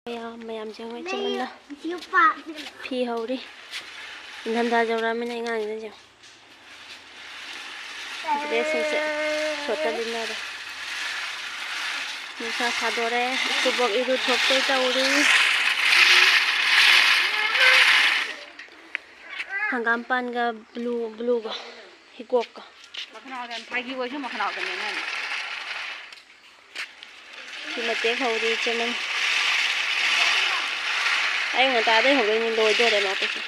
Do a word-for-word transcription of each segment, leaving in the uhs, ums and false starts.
ꯃꯌꯥꯝ, ꯃꯌꯥꯝꯁꯦ ꯍꯣꯏ ꯆꯤꯃꯟꯅ ꯐꯤ ꯍꯧꯔꯤ꯫ ꯏꯪꯊꯝꯊꯥ ꯌꯧꯔꯛꯑꯃꯤꯅ ꯑꯉꯥꯡꯁꯤꯡꯁꯦ ꯗ꯭ꯔꯦꯁꯁꯤꯡꯁꯦ ꯁꯣꯠꯇ ꯂꯤꯠꯅꯔꯦ꯫ ꯅꯨꯡꯁꯥ ꯁꯥꯗꯣꯔꯦ꯫ ꯏꯀꯨꯕꯣꯛ ꯏꯔꯨ ꯊꯣꯛꯇꯣꯏ ꯇꯧꯔꯤ꯫ ꯍꯪꯒꯥꯝꯄꯥꯟꯒ ꯕ꯭ꯂꯨ, ꯕ꯭ꯂꯨꯒ ꯍꯤꯒꯣꯛꯀ꯫ ꯃꯈꯅꯥꯎꯗ ꯌꯥꯝ ꯊꯥꯏꯒꯤ ꯑꯣꯏꯁꯨ ꯃꯈꯅꯥꯎꯗꯅꯦ ꯅꯪ꯫ ꯐꯤ ꯃꯇꯦꯛ ꯍꯧꯔꯤ ꯏꯆꯦꯃꯟ꯫ ꯑꯌꯨꯛ ꯉꯟꯇꯥꯗꯩ ꯍꯧꯔꯛꯏꯅꯤ, ꯂꯣꯏꯗꯣꯔꯦ ꯃꯥ ꯀꯩꯁꯨ꯫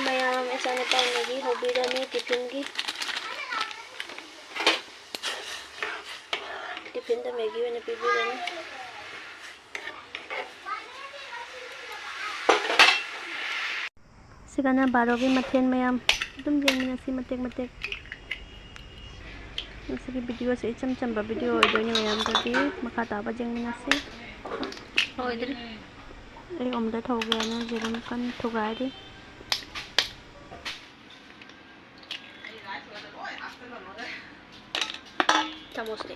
ꯃꯌꯥꯝ, ꯏꯆꯥꯅꯨꯄꯥ ꯃꯦꯒꯤ ꯍꯧꯕꯤꯔꯅꯤ ꯇꯤꯐꯤꯟꯒꯤ꯫ ꯇꯤꯐꯤꯟꯗ ꯃꯦꯒꯤ ꯑꯣꯏꯅ ꯄꯤꯕꯤꯔꯅꯤ꯫ ꯁꯤꯒꯅ ꯕꯥꯔꯣꯒꯤ ꯃꯊꯦꯜ ꯃꯌꯥꯝ ꯑꯗꯨꯝ ꯌꯦꯡꯃꯤꯟꯅꯁꯤ ꯃꯇꯦꯛ ꯃꯇꯦꯛ꯫ ꯉꯁꯤꯒꯤ ꯚꯤꯗꯤꯑꯣꯁꯦ ꯏꯆꯝ ꯆꯝꯕ ꯚꯤꯗꯤꯑꯣ ꯑꯣꯏꯗꯣꯏꯅꯤ ꯃꯌꯥꯝꯗꯨꯗꯤ꯫ ꯃꯈꯥ ꯇꯥꯕ ꯌꯦꯡꯃꯤꯟꯅꯁꯤ꯫ ꯂꯣꯏꯗ꯭ꯔꯤ꯫ ꯑꯩ ꯑꯣꯝꯂꯦꯠ ꯍꯧꯒꯦ ꯍꯥꯏꯅ ꯌꯦꯔꯨꯝ ꯀꯟꯅ ꯊꯨꯒꯥꯏꯔꯤ꯫ ꯆꯥꯃꯁꯇꯤ꯫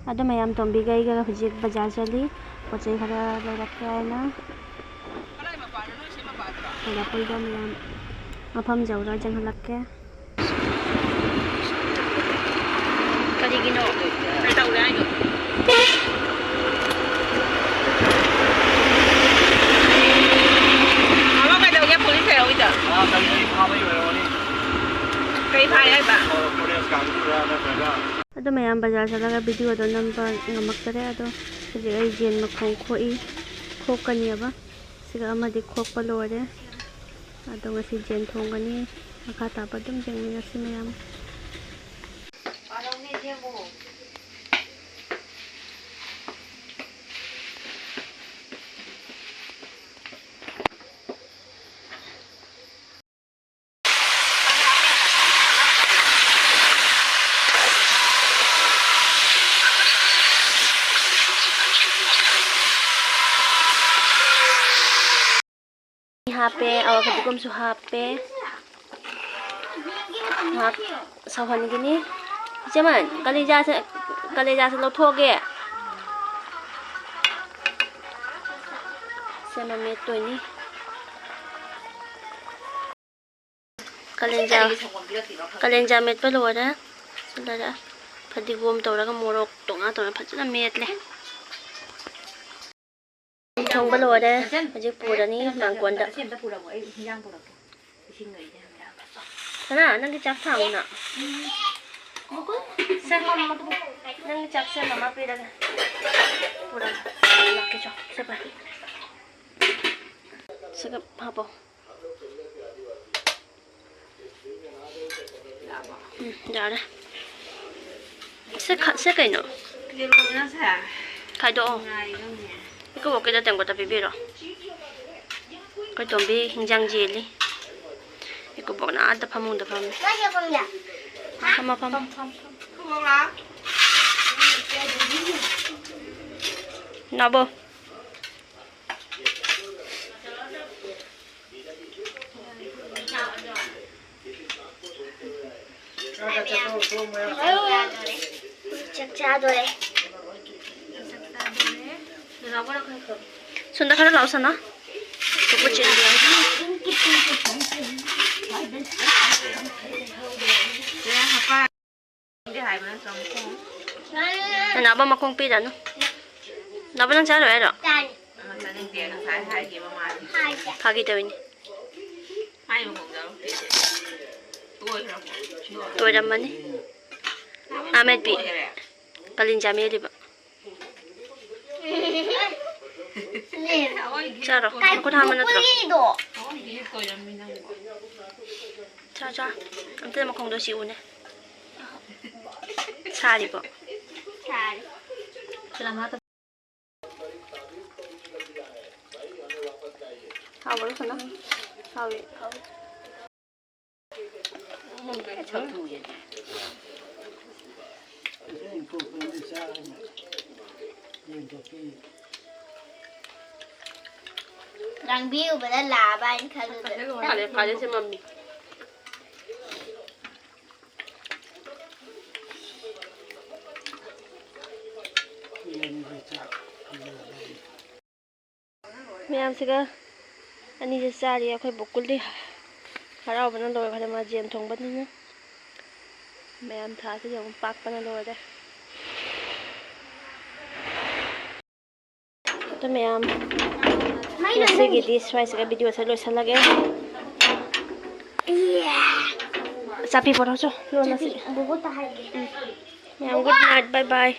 ꯑꯗꯣ ꯃꯌꯥꯝ, ꯇꯣꯝꯕꯤꯒ ꯑꯩꯒ ꯍꯧꯖꯤꯛ ꯕꯖꯥꯔ ꯆꯠꯂꯤ, ꯄꯣꯠ ꯆꯩ ꯈꯔ ꯂꯩꯔꯛꯀꯦ ꯍꯥꯏꯅ꯫ ꯂꯩꯔꯛꯄꯩꯗ ꯃꯌꯥꯝ ꯃꯐꯝ ꯌꯧꯔ ꯆꯪꯍꯜꯂꯛꯀꯦ꯫ ꯀꯔꯤꯒꯤꯅꯣ? ꯀꯩꯗꯧꯔꯦ ꯍꯥꯏꯅꯣ? ꯃꯃꯥ ꯀꯩꯗꯧꯒꯦ? ꯄꯨꯂꯤꯁ ꯂꯩꯍꯧꯔꯤꯗ꯫ ꯀꯩ ꯐꯥꯏ ꯍꯥꯏꯕ? ꯑꯗꯣ ꯃꯌꯥꯝ ꯕꯖꯥꯔ ꯆꯠꯂꯒ ꯚꯤꯗꯤꯑꯣꯗꯣ ꯅꯝꯕ ꯉꯝꯃꯛꯇꯔꯦ꯫ ꯑꯗꯣ ꯍꯧꯖꯤꯛ ꯑꯩ ꯌꯦꯟ ꯃꯈꯣꯡ ꯈꯣꯛꯏ, ꯈꯣꯛꯀꯅꯤꯕ꯫ ꯁꯤꯒ ꯑꯃꯗꯤ ꯈꯣꯛꯄ ꯂꯣꯏꯔꯦ꯫ ꯑꯗꯣ ꯉꯁꯤ ꯌꯦꯟ ꯊꯣꯡꯒꯅꯤ꯫ ꯃꯈꯥ ꯇꯥꯕ ꯑꯗꯨꯝ ꯌꯦꯡꯃꯤꯟꯅꯁꯤ ꯃꯌꯥꯝ꯫ ꯍꯥꯞꯄꯦ, ꯑꯋꯥ ꯐꯗꯤꯒꯣꯝꯁꯨ ꯍꯥꯞꯄꯦ꯫ ꯉꯥꯏꯍꯥꯛ ꯁꯧꯍꯟꯈꯤꯅꯤ꯫ ꯏꯆꯦꯃꯟ, ꯀꯂꯦꯖꯥꯁꯦ, ꯀꯂꯦꯖꯥꯁꯦ ꯂꯧꯊꯣꯛꯑꯒꯦ꯫ ꯁꯦꯝꯃ ꯃꯦꯠꯇꯣꯏꯅꯤ꯫ ꯀꯂꯦꯖꯥ, ꯀꯂꯦꯖꯥ ꯃꯦꯠꯄ ꯂꯣꯏꯔꯦ꯫ ꯁꯤ ꯂꯣꯏꯔꯦ꯫ ꯐꯗꯤꯒꯣꯝ ꯇꯧꯔꯒ ꯃꯣꯔꯣꯛ ꯇꯣꯉꯥꯟ ꯇꯧꯔꯒ ꯐꯖꯅ ꯃꯦꯠꯂꯦ꯫ ꯊꯣꯡꯕ ꯂꯣꯏꯔꯦ꯫ ꯍꯧꯖꯤꯛ ꯄꯨꯔꯅꯤ ꯃꯥꯡꯒꯣꯟꯗ꯫ ꯁꯅꯥ, ꯅꯪꯒꯤ ꯆꯥꯛ ꯊꯥꯡꯉꯨꯅ꯫ ꯁꯦ, ꯅꯪꯒꯤ ꯆꯥꯛ ꯁꯦ ꯃꯃꯥ ꯄꯤꯔꯒꯦ꯫ ꯄꯨꯔꯒ ꯂꯥꯛꯀꯦ ꯆꯣ꯫ ꯁꯦ, ꯄꯥꯏ꯫ ꯁꯤꯒ ꯍꯥꯞꯄꯣ꯫ ꯎꯝ, ꯌꯥꯔꯦ꯫ ꯁꯦ ꯈ-, ꯁꯦ ꯀꯩꯅꯣ? ꯌꯦꯔꯨꯝꯅ ꯁꯦ ꯈꯥꯏꯗꯣꯛꯑꯣ꯫ ꯉꯥꯏꯔꯝꯅꯦ꯫ ꯏꯀꯨꯕꯣꯛꯀꯤꯗ ꯇꯦꯡꯀꯣꯠꯇ ꯄꯤꯕꯤꯔꯣ꯫ ꯑꯩꯈꯣꯏ ꯇꯣꯝꯕꯤ ꯍꯤꯟꯖꯥꯡ ꯌꯦꯜꯂꯤ꯫ ꯏꯀꯨꯕꯣꯛꯅ ꯑꯥꯗ ꯐꯃꯨꯡꯗ ꯐꯝꯃꯤ꯫ ꯐꯝꯃꯣ, ꯐꯝꯃꯣ꯫ ꯏꯀꯨꯕꯣꯛ ꯂꯥꯛꯑꯣ꯫ ꯅꯥꯕꯣ꯫ ꯆꯥꯛ ꯆꯥꯗꯣꯔꯦ꯫ ꯁꯣꯝꯗ ꯈꯔ ꯂꯥꯎ ꯁꯅꯥ꯫ ꯄꯨꯄꯨ ꯆꯦꯟꯕꯤꯔꯣ꯫ ꯅꯅꯥꯎꯕ ꯃꯈꯣꯡ ꯄꯤꯔꯅꯨ꯫ ꯅꯥꯎꯕ ꯅꯪ ꯆꯥꯔꯣꯏ ꯍꯥꯏꯔꯣ? ꯆꯥꯅꯤ꯫ ꯐꯥꯒꯤ ꯇꯧꯔꯤꯅꯤ꯫ ꯍꯥꯏꯗꯦ꯫ ꯇꯣꯏꯔꯝꯃꯅꯤ꯫ ꯑꯃꯦꯠꯄꯤ꯫ ꯀꯂꯤꯟꯖꯥ ꯃꯦꯠꯂꯤꯕ꯫ ꯆꯥꯔꯣ꯫ ꯃꯈꯨꯠ ꯍꯥꯝꯕ ꯅꯠꯇ꯭ꯔꯣ? ꯀꯥꯏꯀꯨꯒꯤꯗꯣ꯫ ꯀꯣꯏꯔꯝꯃꯤ ꯅꯪꯕꯣ꯫ ꯆꯥ, ꯆꯥ꯫ ꯑꯝꯇ ꯃꯈꯣꯡꯗꯣ ꯁꯤ ꯎꯅꯦ꯫ ꯁꯥꯔꯤꯕꯣ? ꯁꯥꯔꯤ꯫ ꯍꯥꯎꯕ꯭ꯔꯣ, ꯁꯅꯥ? ꯍꯥꯎꯏ꯫ ꯂꯥꯡꯕꯤꯌꯨꯕꯗ ꯂꯥꯛꯑꯕ ꯍꯥꯏꯅ ꯈꯜꯂꯨꯗ꯫ ꯐꯔꯦ, ꯐꯔꯦ, ꯁꯦ ꯃꯝꯃꯤ꯫ ꯃꯌꯥꯝꯁꯤꯒ ꯑꯅꯤꯁꯦ ꯆꯥꯔꯤ꯫ ꯑꯩꯈꯣꯏ ꯕꯣꯀꯨꯜꯗꯤ ꯍꯔꯥꯎꯕꯅ ꯂꯣꯏꯈ꯭ꯔꯦ, ꯃꯥ ꯖꯦꯟ ꯊꯣꯡꯕꯅꯤꯅ꯫ ꯃꯌꯥꯝ ꯊꯥꯁꯤꯗꯤ ꯑꯃꯨꯛ ꯄꯥꯛꯄꯅ ꯂꯣꯏꯔꯦ꯫ ꯑꯗꯨ ꯃꯌꯥꯝ, ꯉꯁꯤꯒꯤꯗꯤ ꯁ꯭ꯋꯥꯏꯁꯤꯒ ꯚꯤꯗꯤꯑꯣꯁꯦ ꯂꯣꯏꯁꯤꯜꯂꯒꯦ꯫ ꯆꯥꯄꯤ ꯄꯣꯔꯛꯑꯣ ꯆꯣ, ꯂꯣꯟꯅꯁꯤ꯫ ꯕꯣꯕꯣꯛꯇ ꯍꯥꯏꯒꯦ꯫ ꯎꯝ꯫ ꯃꯌꯥꯝ, good night, bye bye꯫